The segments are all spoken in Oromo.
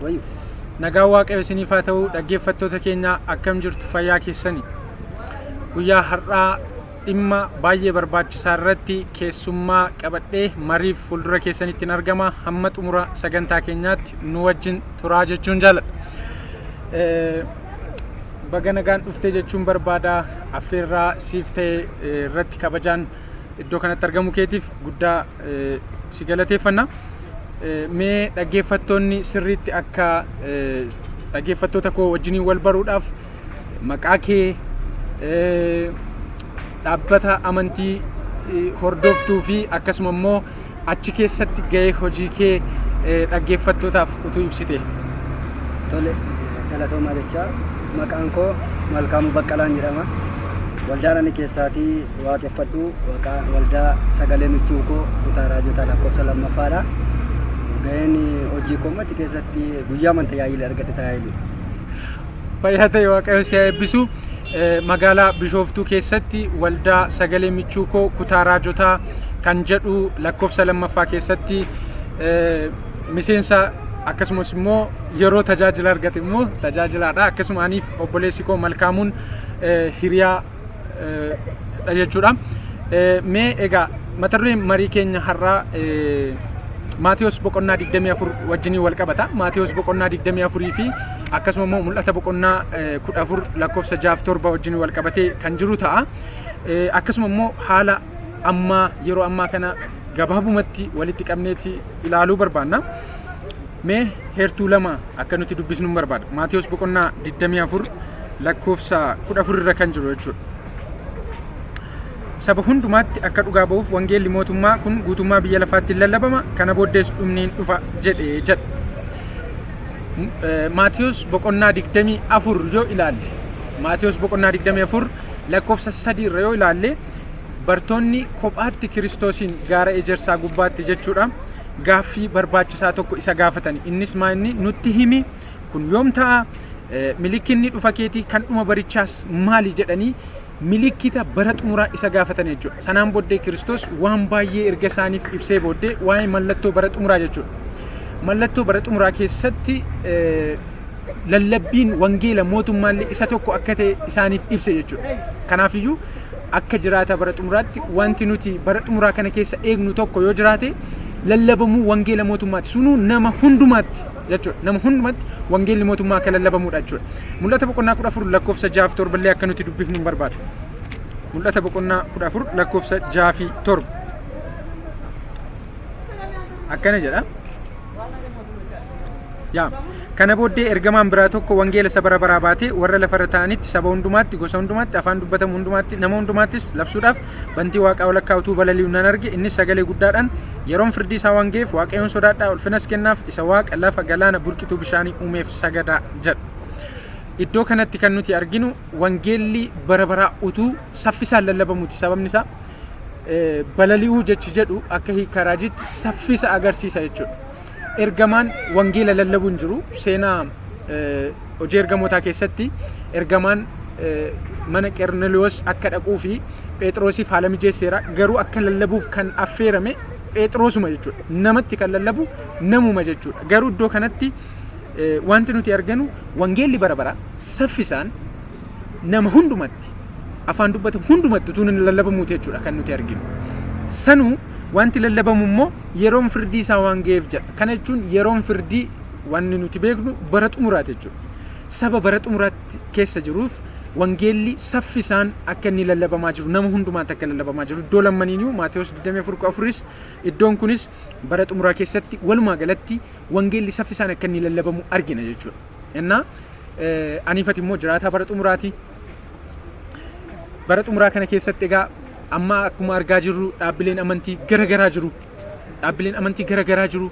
Wayyu. Nagaan Waaqayyo isiniif haa ta'u dhaggeeffattoota keenya, akkam jirtu? Fayyaa keessani? Guyyaa har'aa dhimma baay'ee barbaachisaa irratti keessummaa qabadhee mariif fuuldura keessanitti hin argama. Hamma xumura sagantaa keenyaatti nu wajjin turaa jechuun jaaladha. Baga nagaan dhuftee jechuun barbaada. Affeerraa siif ta'e irratti kabajaan iddoo kanatti argamuu keetiif guddaa si galateeffanna. Mee dhaggeeffattoonni sirriitti akka dhaggeeffattoota koo wajjiniin wal baruudhaaf maqaa kee, dhaabbata amantii hordoftuu fi akkasuma immoo achi keessatti gahee hojii kee dhaggeeffattootaaf utuu ibsite. Tole, galatoomaa jechaa, maqaan koo Malkaamuu Baqqalaan jedhama. Waldaan ani keessaatii waaqeffadhu waldaa Sagalee Michuu Koo kutaa raajotaa lakkoofsa lammaffaadha. Gaheen hojii koo achi keessatti guyyaa man tajaajila argate tajaajilu. Fayyaa ta'e, Waaqayyo si haa eebbisu. Magaalaa Bishooftuu keessatti waldaa Sagalee Michuu Koo kutaa raajotaa kan jedhu lakkoofsa lammaffaa keessatti miseensa, akkasumas immoo yeroo tajaajila argate immoo tajaajilaadha. Akkasuma aniif obboleessi koo Malkaamuun hiriyaa dha jechuudha. Mee egaa mata dureen marii keenya har'aa Maatiyos boqonnaa 24 wajjiniin wal qabata. Maatiyos boqonnaa 24 fi akkasuma immoo Mul'ata boqonnaa 14 lakkoofsa 6 7 wajjiniin wal qabatee kan jiru ta'a. Akkasuma immoo haala ammaa yeroo ammaa kana gabaabumatti walitti qabneeti ilaaluu barbaanna. Mee heertuu lama akka nuti dubbisnu hin barbaada. Maatiyos boqonnaa 24 lakkoofsa 14 irra kan jiru jechuudha. "Saba hundumaatti akka dhugaa ba'uuf wangeelli mootummaa kun guutummaa biyya lafaatti hin lallabama, kana booddees dhumni hin dhufa" jedhe jedha. Maatiyos boqonnaa 24 yoo ilaalle, Maatiyos boqonnaa 24 lakkoofsa 3 irra yoo ilaalle, bartoonni kophaatti Kiristoosiin gaara Ejersaa gubbaatti jechuudha gaaffii barbaachisaa tokko isa gaafatani. Innis maa inni, "Nutti himi, kun yoom ta'a? Milikkinni dhufa keetii kan dhuma barichaas maali?" jedhanii milikkita bara xumuraa isa gaafatan jechuudha. Sanaan booddee Kiristoos waan baay'ee erga isaaniif ibsee booddee waa'ee mallattoo bara xumuraa jechuudha. Mallattoo bara xumuraa keessatti lallabbiin wangeela mootummaallee isa tokko akka ta'e isaaniif ibse jechuudha. Kanaafiyyuu akka jiraata bara xumuraatti wanti nuti bara xumuraa kana keessa eegnu tokko yoo jiraate lallabamuu wangeela mootummaati. Sunuu nama hundumaatti jechuudha. Nama hundumatti wangeelli mootummaa akka lallabamuudha jechuudha. Mul'ata boqonnaa 14 lakkoofsa 6 fi 7 illee akka nuti dubbifnu hin barbaadu. Mul'ata boqonnaa 14 lakkoofsa 6 fi 7 akkana jedha. Yaa, "Kana booddee ergamaan biraa tokko wangeela isa bara baraa baatee warra lafarra ta'anitti, saba hundumaatti, gosa hundumaatti, afaan dubbatamu hundumaatti, nama hundumaattis labsuudhaaf bantii waaqaa walakkaa utuu balali'u nan arge. Innis sagalee guddaadhaan, 'Yeroon firdii isaa waan ga'eef Waaqayyoon sodaadhaa, ulfinas kennaaf, isa waaqa, lafa, galaana, burqituu bishaanii uumeef sagadaa' jedha. Iddoo kanatti kan nuti arginu wangeelli bara baraa utuu saffisaan lallabamuuti. Sababni isaa balali'uu jechi jedhu akka hiika raajiitti saffisa agarsiisa jechuudha. Ergamaan wangeela lallabu hin jiru. Seenaa Hojii Ergamootaa keessatti ergamaan mana Qerneliyoos akka dhaquu fi Phexrosiif haala mijeesseera. Garuu akka lallabuuf kan affeerame Phexrosuma jechuudha. Namatti kan lallabu namuma jechuudha. Garuu iddoo kanatti wanti nuti arganu wangeelli bara baraa saffisaan nama hundumatti, afaan dubbatamu hundumatti utuu inni lallabamuuti jechuudha kan nuti arginu. Sanuu wanti lallabamu immoo yeroon firdii isaa waan ga'eef jedha. Kana jechuun yeroon firdii wanni nuti beeknu bara xumuraati jechuudha. Saba bara xumuraatti keessa jiruuf wangeelli saffisaan akka inni lallabamaa jiru, nama hundumaatti akka lallabamaa jiru, iddoo lammaniinuu Maatewos 24:14s, iddoon kunis bara xumuraa keessatti walumaa galatti wangeelli saffisaan akka inni lallabamu argina jechuudha. Innaa aniifati immoo jiraataa bara xumuraati. Bara xumuraa kana keessatti egaa amma akkuma argaa jirru dhaabbileen amantii gara garaa jiru. Dhaabbileen amantii gara garaa jiru.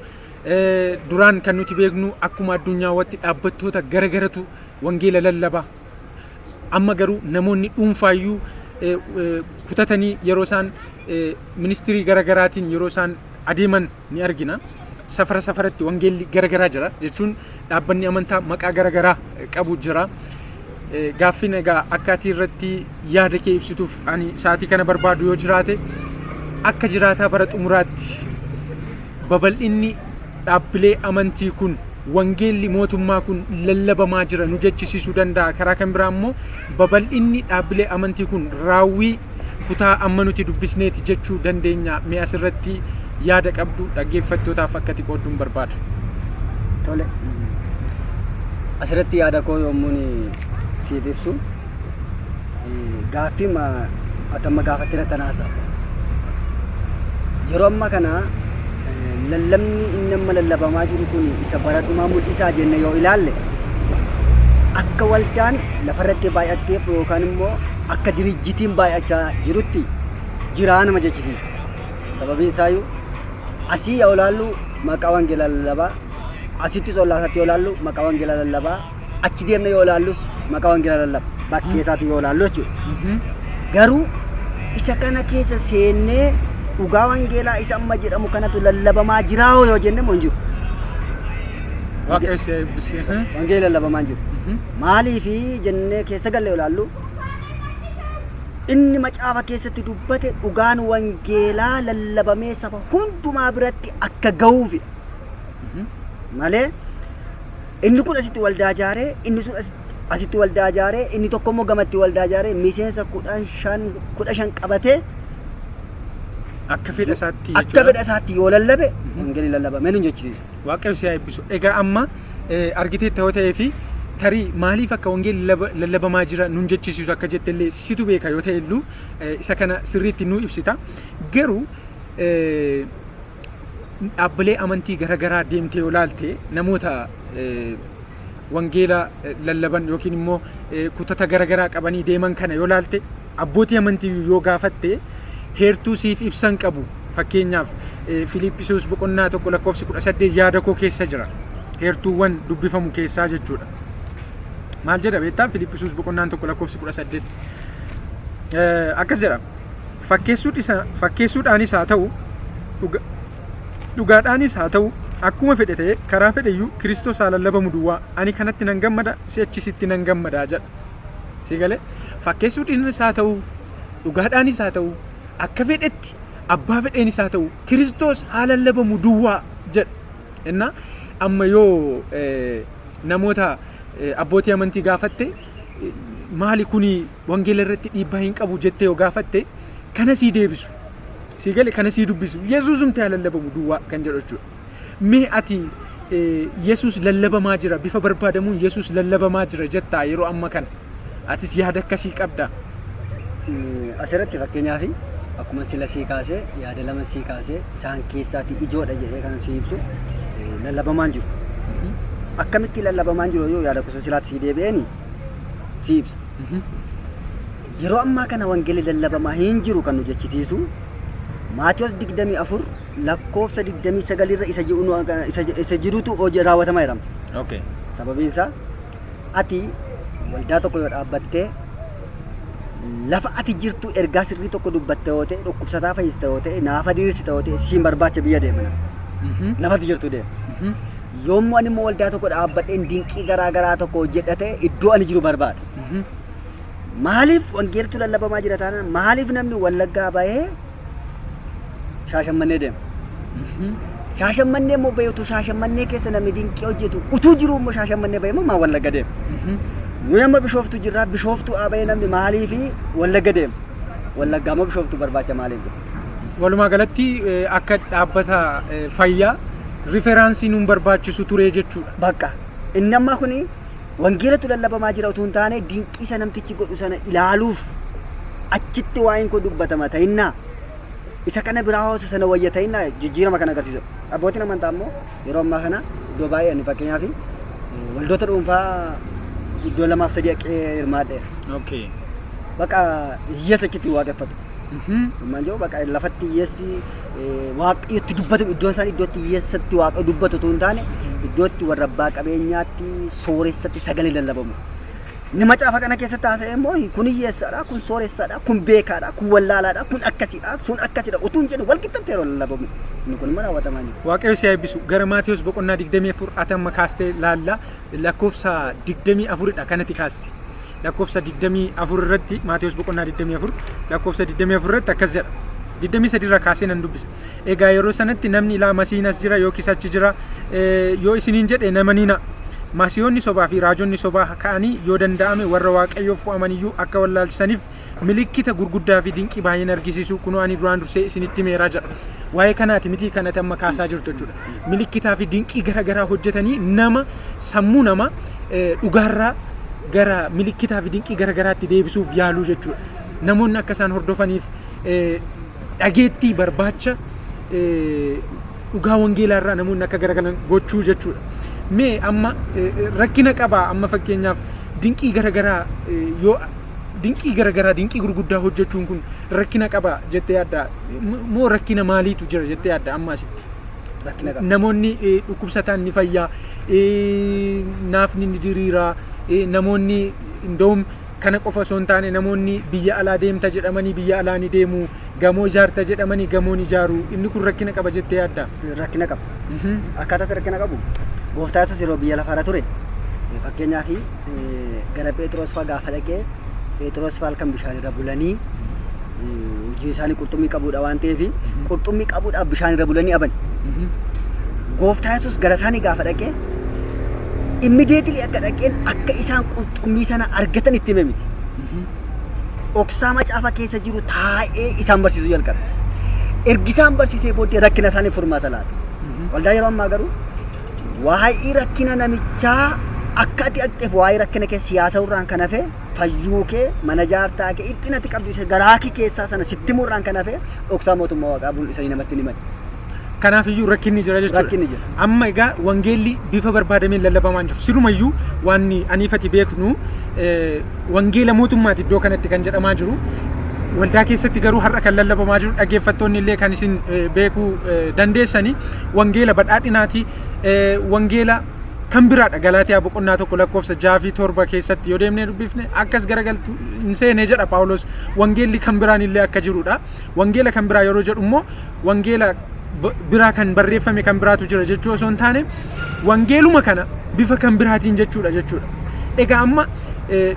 Duraan kan nuti beeknu akkuma addunyaawwatti dhaabbattoota gara garatu wangeela lallaba. Amma garuu namoonni dhuunfaayyuu kutatanii yeroo isaan ministirii gara garaatiin yeroo isaan adeeman ni argina. Safara safaratti wangeelli gara garaa jira jechuun dhaabbanni amantaa maqaa gara garaa qabu jira. Gaaffiin egaa akka ati irratti yaada kee ibsituuf ani sa'aatii kana barbaadu yoo jiraate, akka jiraataa bara xumuraatti babal'inni dhaabbilee amantii kun Wangeelli mootummaa kun lallabamaa jira nu jechisiisuu danda'a. Karaa kan biraa immoo babal'inni dhaabbilee amantii kun raawwii kutaa amma nuti dubbisneeti jechuu dandeenya. Mee asirratti yaada qabdu dhaggeeffattootaaf akka ati qoodduun barbaada. Tole. Asirratti yaada koo yommuun siif ibsu, gaaffii ati amma gaafatte irratti haasa'a. Yeroo amma kana lallabni inni amma lallabamaa jiru kun isa bara dhumaa mul'isaa jenne yoo ilaalle, akka waldaan lafarratti baay'atteef yookaan immoo akka dirijjitiin baay'achaa jirutti jiraa nama jechisiisa. Sababiin isaayyuu asii yoo ilaallu maqaa wangeelaa lallabaa, asittis ollaasaatti yoo ilaallu maqaa wangeelaa lallabaa, achi deemne yoo ilaallus maqaa wangeelaa lallaba. Bakkee isaatti yoo ilaallu jechuudha. Garuu isa kana keessa seennee dhugaa wangeelaa isa amma jedhamu kanatu lallabamaa jiraa yoo jenne immoo hin jiru. Waaqayyo si eebbise. Wangeelli lallabamaa hin jiru. Maaliifi jennee keessa galle yoo ilaallu, inni macaafa keessatti dubbate dhugaan wangeelaa lallabamee saba hundumaa biratti akka ga'uufidha. Malee inni kun asitti waldaa ijaaree, inni sun asitti waldaa ijaaree, inni tokko immoo gamatti waldaa ijaaree miseensa 15 qabatee akka fedha isaatti akka jechuudha. Fedha isaatti yoo lallabe wangeelli lallabamee nu hin jechisiisu. Waaqayyo si haa eebbisu. Egaa amma argiteetta yoo ta'ee fi tarii maaliif akka wangeelli lallabamaa jira nun jechisiisu akka jette illee situ beeka yoo ta'e illuu, isa kana sirriitti nu ibsita. Garuu dhaabbilee amantii garaagaraa deemtee yoo laalte, namoota wangeela lallaban yookiin immoo kutata garaagaraa qabanii deeman kana yoo laalte, abbootii amantii yoo gaafatte, heertuu siif ibsan qabu. Fakkeenyaaf Filiiphisuus boqonnaa 1 lakkoofsi 18 yaada koo keessa jira. Heertuuwwan dubbifamu keessaa jechuudha. Maal jedha beektaa? Filiiphisuus boqonnaan 1 lakkoofsi 18. Akkas jedha. Fakkeessuudhaanis haa ta'u, dhugaadhaanis haa ta'u, akkuma fedhe ta'e, karaa fedheyyuu Kiristoos haa lallabamu duwwaa, ani kanatti nan gammada, si'achisitti nan gammadaa jedha. Si galee? Fakkeessuudhaanis haa ta'u, dhugaadhaanis haa ta'u, akka fedhetti abbaa fedheenis haa ta'u, Kiristoos haa lallabamu duwwaa jedha. Innaa amma yoo namoota abbootii amantii gaafatte, maali kuni wangeela irratti dhiibbaa hin qabu jettee yoo gaafatte, kana sii deebisu. Sii gale? Kana sii dubbisu. Yesuusumti haa lallabamu duwwaa kan jedhu jechuudha. Mee ati Yesuus lallabamaa jira, bifa barbaadamuun Yesuus lallabamaa jira jettaa yeroo amma kana? Atis yaada akkasii qabdaa? Asirratti fakkeenyaaf akkuma sila sii kaasee, yaada lama sii kaasee, isaan keessaati ijoodha jedhee kan sii ibsu lallabamaan jiru. Akkamitti lallabamaan jiru yoo yaada gosa silaatti sii deebi'eeni sii ibsa. Yeroo ammaa kana wangeelli lallabamaa hin jiru kan nu jechisiisu Maatiyos 24 lakkoofsa 29 irra isa jiru isa jirutu hojii raawwatamaa jedhama. Sababiin isaa ati waldaa tokko yoo dhaabbattee, lafa ati jirtu ergaa sirrii tokko dubbatte yoo ta'e, dhukkubsataa fayyiste yoo ta'e, naafa diriirsite yoo ta'e, siin barbaacha biyya deemana. Lafa ati jirtu deema. Yommuu ani immoo waldaa tokko dhaabbadheen dinqii garaa garaa tokko hojjedha ta'e, iddoo ani jiru barbaada. Maaliif wangeeltu lallabamaa jira taanaan, maaliif namni Wallaggaa bahee Shaashammannee deema? Shaashammannee immoo bahee utuu Shaashammannee keessa namni dinqii hojjetu utuu jiru immoo Shaashammannee bahee immoo maa Wallagga deema? Nuyi amma Bishooftuu jirra. Bishooftuu bahee namni maaliif Wallagga deema? Wallaggaa immoo Bishooftuu barbaacha maaliif deema? Walumaa galatti akka dhaabbata fayyaa reference nuun barbaachisu ture jechuudha. Bakka inni ammaa kuni wangeelatu lallabamaa jira utuu hin taane, dinqii isa namtichi godhu sana ilaaluuf achitti waa'een koo dubbatama ta'innaa, isa kana biraa hoosa sana wayya ta'innaa, jijjiirama kan agarsiisu. Abbootiin amantaa immoo yeroo ammaa kana iddoo baay'ee, ani fakkeenyaaf waldoota dhuunfaa iddoo lamaaf sadii haqee hirmaadheera. Bakka hiyyeessa achitti waaqeffatu. Ammaan jiru bakka lafatti hiyyeessi waaqayyotti dubbatu, iddoon isaan iddootti hiyyeessatti waaqayyo dubbatu utuu hin taane, iddootti warra abbaa qabeenyaatti, sooressatti sagalee lallabamu. Inni macaafa kana keessatti haasa'e immoo kun hiyyeessaadha, kun sooressadha, kun beekaadha, kun wallaalaadha, kun akkasiidha, sun akkasiidha utuu hin jedhu wal qixxatte yeroo lallabamu. Inni kun immoo raawwatamaa jiru. Waaqayyo si haa eebbisu. Gara Maatiyos boqonnaa 24 ati amma kaastee laalla, lakkoofsa 24 dha kanatti kaaste. Lakkoofsa 24 irratti, Maatiyos boqonnaa 24 lakkoofsa 24 irratti akkas jedha. 23 irraa kaasee nan dubbisa. Egaa yeroo sanatti namni ilaa Masihiin as jira yookiis achi jira yoo isiniin jedhe namaniina. Masiihonni sobaa fi raajonni sobaa ka'anii yoo danda'ame warra Waaqayyoof fo'aman iyyuu akka wallaalchisaniif milikkita gurguddaa fi dinqii baay'een argisiisu, kunoo ani duraan dursee isinitti himeera jedha. Waa'ee kanaati miti kan ati amma kaasaa jirtu jechuudha. Milikkitaa fi dinqii gara garaa hojjetanii nama sammuu nama dhugaarraa gara milikkitaa fi dinqii gara garaatti deebisuuf yaaluu jechuudha. Namoonni akka isaan hordofaniif dhageettii barbaacha dhugaa wangeelaa irraa namoonni akka garagalan gochuu jechuudha. Mee amma rakkina qabaa amma fakkeenyaaf dinqii garagaraa yoo dinqii garagaraa dinqii gurguddaa hojjechuun kun rakkina qaba jettee yaadda moo rakkina maaliitu jira jettee yaadda amma asitti? Rakkina qaba. Namoonni dhukkubsataan ni fayyaa, naafni ni diriira, namoonni indoom kana qofa osoo hin taane namoonni biyya alaa deemta jedhamanii biyya alaa ni deemu, gamoo ijaarta jedhamanii gamoo ni ijaaru. Inni kun rakkina qaba jettee yaadda? Rakkina qaba. Akkaataatti rakkina qabu gooftaa Yesuus yeroo biyya lafaarra ture, fakkeenyaaf gara Phexros fa'aa gaafa dhaqee, Phexros fa'aa halkan bishaan irra bulanii, hojii isaanii qurxummii qabuudha waan ta'eef qurxummii qabuudhaaf bishaan irra bulanii aban. Gooftaa Yesuus gara isaanii gaafa dhaqee immediately akka dhaqeen akka isaan qurxummii sana argatan itti hime miti. Dhoksaa macaafa keessa jiru taa'ee isaan barsiisuu jalqabe. Ergi isaan barsiisee booddee rakkina isaaniif furmaata laata. Waldaa yeroo ammaa garuu waa'ee rakkina namichaa akka ati dhaqxeef waa'ee rakkina kee siyaasa irraan kan hafe, fayyuu kee, mana jaartaa kee, dhiphina ati qabdu isa garaa kee keessaa sana sitti himuu irraan kan hafe dhoksaa mootummaa waaqaa mul'isanii namatti hin himan. Kanaaf iyyuu rakkinni jira jechuudha. Rakkinni jira. Amma egaa wangeelli bifa barbaadameen lallabamaa hin jiru. Sirumayyuu waan aniifati beeknu wangeela mootummaati iddoo kanatti kan jedhamaa jiru. Waldaa keessatti garuu har'a kan lallabamaa jiru, dhaggeeffattoonni illee kan isin beekuu dandeessani, wangeela badhaadhinaati. Wangeela kan biraadha. Galaatiyaa boqonnaa 1 lakkoofsa 6 fi 7 keessatti yoo deemnee dubbifne akkas garagaltu hin seene jedha Paawulos. Wangeelli kan biraan illee akka jirudha. Wangeela kan biraa yeroo jedhu immoo wangeela biraa kan barreeffame kan biraatu jira jechuu osoo hin taane wangeeluma kana bifa kan biraatiin jechuudha. Egaa amma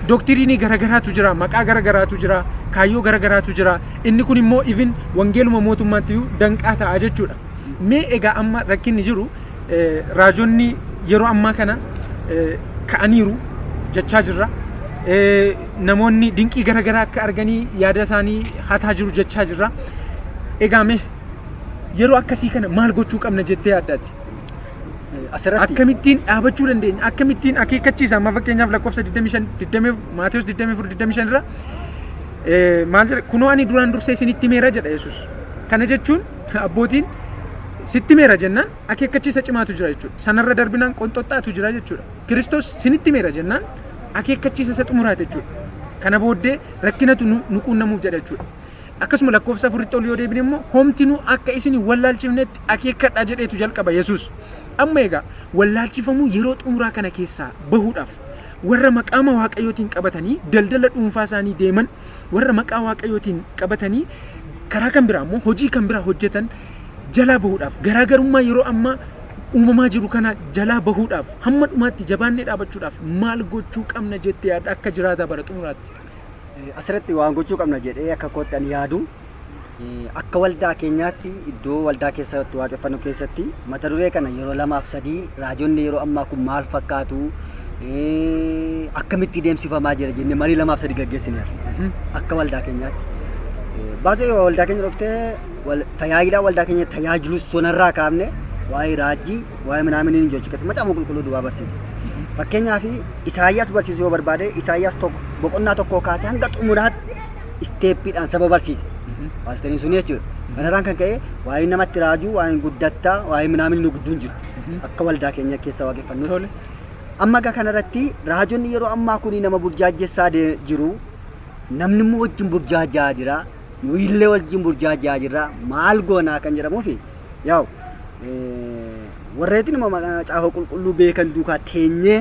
doctrine garagaraatu jira, maqaa garagaraatu jira, kaayyoo garagaraatu jira. Inni kun immoo even wangeeluma mootummaatti iyyuu danqaa ta'a jechuudha. Mee egaa amma rakkinni jiru raajonni yeroo ammaa kana ka'aniiru jechaa jirra. Namoonni dinqii garagaraa akka arganii yaada isaanii hataa jiru jechaa jirra. Egaa mee yeroo akkasii kana maal gochuu qabna jettee yaaddaati? Asirratti Akkamittiin dhaabachuu dandeenya? Akkamittiin akeekkachiisa? Amma fakkeenyaaf lakkoofsa 25, 20, Maatewos 24, 25 irra maal jedha? Kunoo ani duraan dursee isinitti himeera jedha Yesuus. Kana jechuun abbootiin sitti himeera jennaan akeekkachiisa cimaatu jira jechuudha. Sanarra darbinaan qonxoxxaatu jira jechuudha. Kiristoos sinitti himeera jennaan akeekkachiisa isa xumuraati jechuudha. Kana booddee rakkinatu nu quunnamuuf jedha jechuudha. Akkasuma lakkoofsa 4tti ol yoo deebine immoo homtinuu akka isin hin wallaalchifnetti akeekkadhaa jedheetu jalqaba Yesuus. Amma egaa wallaalchifamuu yeroo xumuraa kana keessaa bahuudhaaf warra maqaama Waaqayyootiin qabatanii daldala dhuunfaa isaanii deeman, warra maqaa Waaqayyootiin qabatanii karaa kan biraa immoo hojii kan biraa hojjetan jalaa bahuudhaaf, garaagarummaa yeroo ammaa uumamaa jiru kana jalaa bahuudhaaf, hamma dhumaatti jabaannee dhaabachuudhaaf maal gochuu qabna jettee yaadda akka jiraataa bara xumuraatti? Asirratti waan gochuu qabna jedhee akka kootti ani yaadu, akka waldaa keenyaatti iddoo waldaa keessatti waaqeffannu keessatti mata duree kana yeroo lamaaf sadii raajonni yeroo ammaa kun maal fakkaatu, akkamitti deemsifamaa jira jennee marii lamaaf sadii gaggeessineerra akka waldaa keenyaatti. Baay'ee waldaa keenya dhuftee tajaajila waldaa keenya tajaajilu sonarraa kaafne waa'ee raajii, waa'ee minaaminii hin jechuudha. Macaafa qulqulluu duwwaa barsiisa. Fakkeenyaaf Isaayyaas barsiisuu yoo barbaade Isaayyaas 1 boqonnaa 1 kaasee hanga xumuraatti steppiidhaan saba barsiise. Paasteriin sun jechuudha. Kanarraan kan ka'e waa'ee namatti raajuu, waa'ee guddattaa, waa'ee minaaminii nu gidduu hin jiru. Akka waldaa keenya keessa waaqeffannu. Amma egaa kanarratti raajonni yeroo ammaa kun nama burjaajjessaa jiru. Namni immoo wajjin burjaajaa jira. Nuyillee wajjin burjaajaa jirra. Maal goonaa kan jedhamuufi yaa'u warreetiin macaafa qulqulluu beekan duukaa teenyee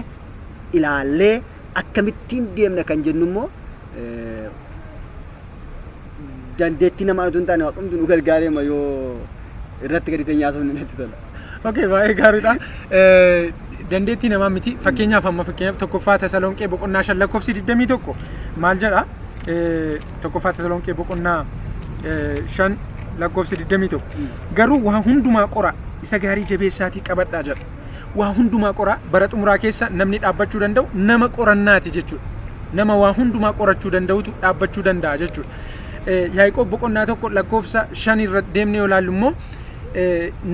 ilaallee akkamittiin deemna kan jennu immoo dandeettii namaa utuu hin taane waaqumti nu gargaareema yoo irratti gadi teenyee haasofne natti tola. Okay, baay'ee gaariidha. Dandeettii namaa miti. Fakkeenyaaf amma fakkeenyaaf 1ffaa Tasalonqee boqonnaa 5 lakkoofsi 21 maal jedha? 1ffaa Tasalonqee boqonnaa 5 lakkoofsi 21. Garuu waa hundumaa qora, isa gaarii jabeessaatii qabadhaa jedha. Waa hundumaa qora, bara xumuraa keessa namni dhaabbachuu danda'u nama qorannaati jechuudha. Nama waa hundumaa qorachuu danda'utu dhaabbachuu danda'a jechuudha. Yaaqoob boqonnaa 1 lakkoofsa 5 irra deemnee yoo ilaallu immoo,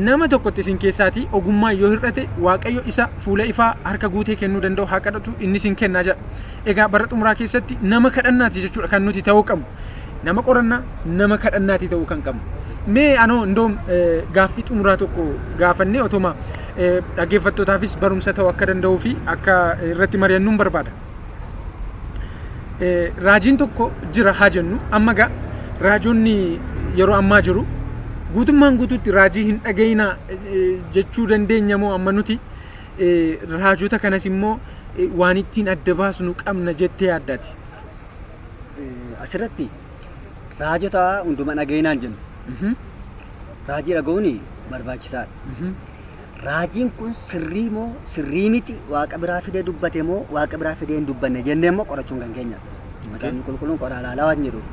nama tokkotti isin keessaatii ogummaa yoo hir'ate, Waaqayyo isa fuula ifaa harka guutee kennuu danda'u haa kadhatu, inni isin kennaa jedha. Egaa bara xumuraa keessatti nama kadhannaati jechuudha kan nuti ta'uu qabnu. Nama qorannaa, nama kadhannaati ta'uu kan qabnu. Mee anoo indoom gaaffii xumuraa tokko gaafannee otoma dhaggeeffattootaafis barumsa ta'uu akka danda'uu fi akka irratti mari'annuun barbaada. Raajiin tokko jira haa jennu. Amma gaa raajonni yeroo ammaa jiru guutummaan guutuutti raajii hin dhaga'inaa jechuu dandeenya moo, amma nuti raajota kanas immoo waan ittiin adda baasnu qabna jettee yaaddaati? Asirratti raajota hunduma dhaga'inaan jennu. Raajii dhaga'uun barbaachisaadha. Raajiin kun sirrii moo sirrii miti, Waaqa biraa fidee dubbate moo Waaqa biraa fidee hin dubbanne jennee immoo qorachuun kan keenyadha. Macaafni Qulqulluun qoraa ilaalaa waan jedhuuf.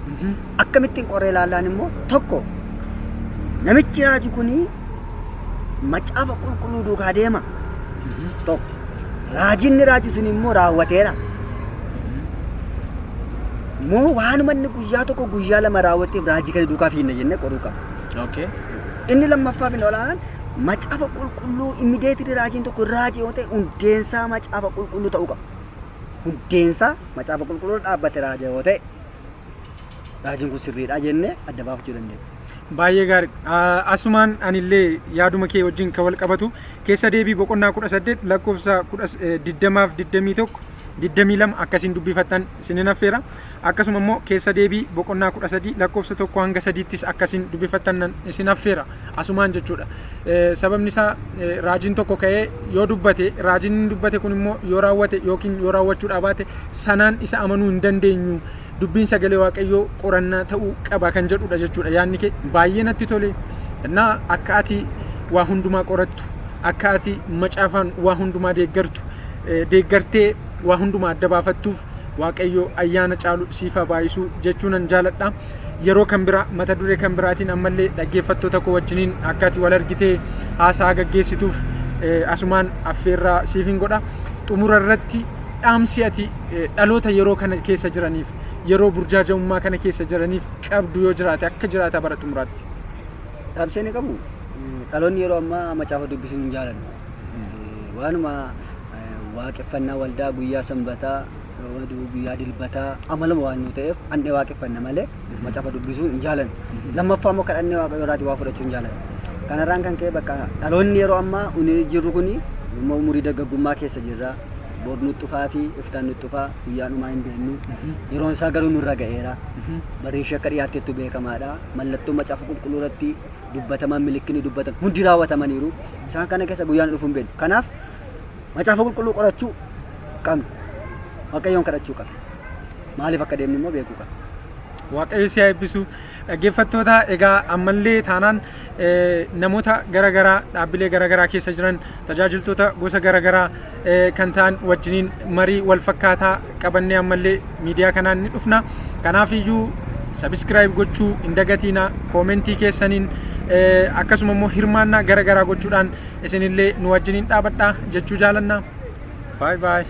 Akkamittiin qorree ilaallaan immoo, tokko, namichi raaju kun Macaafa Qulqulluu duukaa deema. Tokko, raajiin raaju sun immoo raawwateera. Moo waanuma inni guyyaa tokko guyyaa lama raawwateef raajii kana duukaa fiinna jennee qoruu qabna. Inni lammaffaa fi inni olaanaan, Macaafa Qulqulluu immediately raajiin tokko raajii yoo ta'e, hundeensaa Macaafa Qulqulluu ta'uu qaba. Hundeensaa Macaafa Qulqulluu dhaabbate raaja yoo ta'e, raajiin kun sirriidha jennee adda baafachuu dandeenya. Baay'ee gaarii. Asumaan anillee yaaduma kee wajjin kan wal qabatu Keessa Deebii boqonnaa 18 lakkoofsa 20 fi 21, 22 akkasiin dubbifattan isinin affeera. Akkasuma immoo Keessa Deebii boqonnaa 13 lakkoofsa 1 hanga 3ttis akkasiin dubbifattan nan isin affeera. Asumaan jechuudha. Sababni isaa, raajiin tokko ka'ee yoo dubbate, raajiin inni dubbate kun immoo yoo raawwate yookiin yoo raawwachuu baate, sanaan isa amanuu hin dandeenyu. Dubbiin sagalee Waaqayyoo qorannaa ta'uu qaba kan jedhudha jechuudha. Yaadni kee baay'ee natti tole. Innaa akka ati waa hundumaa qorattu, akka ati macaafaan waa hundumaa deeggartu, deeggartee waa hundumaa adda baafattuuf Waaqayyo ayyaana caalu siif haa baay'isu jechuu nan jaaladha. Yeroo kan biraa mata duree kan biraatiin ammallee dhaggeeffattoota koo wajjiniin akka ati wal argitee haasaa gaggeessituuf asumaan affeerraa siifin godha. Xumura irratti dhaamsi ati dhaloota yeroo kana keessa jiraniif, yeroo burjaaja'ummaa kana keessa jiraniif qabdu yoo jiraate, akka jiraata bara xumuraatti. Dhaamsi inni qabu, dhaloonni yeroo ammaa macaafa dubbisuu hin jaalannu. Waanuma waaqeffannaa waldaa guyyaa Sanbataa, guyyaa Dilbataa amaluma waan nu ta'eef annee waaqeffanna malee macaafa dubbisuu hin jaalannu. Lammaffaa immoo kadhannee Waaqayyo irraatii waa fudhachuu hin jaalannu. Kanarraan kan ka'e bakka dhaloonni yeroo ammaa uni jirru kuni immoo umurii dargaggummaa keessa jirra. Bor nu dhufaa fi iftaan nu dhufaa, guyyaan dhumaa hin beeknu. Yeroon isaa garuu nurra ga'eera. Barri ishee akka dhiyaattettu beekamaadha. Mallattoo Macaafa Qulqulluu irratti dubbataman, milikkini dubbatan hundi raawwatamaniiru. Isaan kana keessa guyyaan dhufu hin beeknu. Kanaaf Macaafa Qulqulluu qorachuu qabna. Waaqayyoon kadhachuu qabna. Maaliif akka deemnu immoo beekuu qabna. Waaqayyo si haa eebbisu. Dhaggeeffattoota, egaa ammallee taanaan namoota garaagaraa dhaabbilee garaagaraa keessa jiran, tajaajiltoota gosa garaagaraa kan ta'an wajjiniin marii wal fakkaataa qabannee ammallee miidiyaa kanaan ni dhufna. Kanaaf iyyuu subscribe gochuu hin dagatiina. Koomentii keessaniin akkasuma immoo hirmaannaa garaagaraa gochuudhaan isinillee nu wajjiniin dhaabadhaa jechuu jaalanna. Bye bye.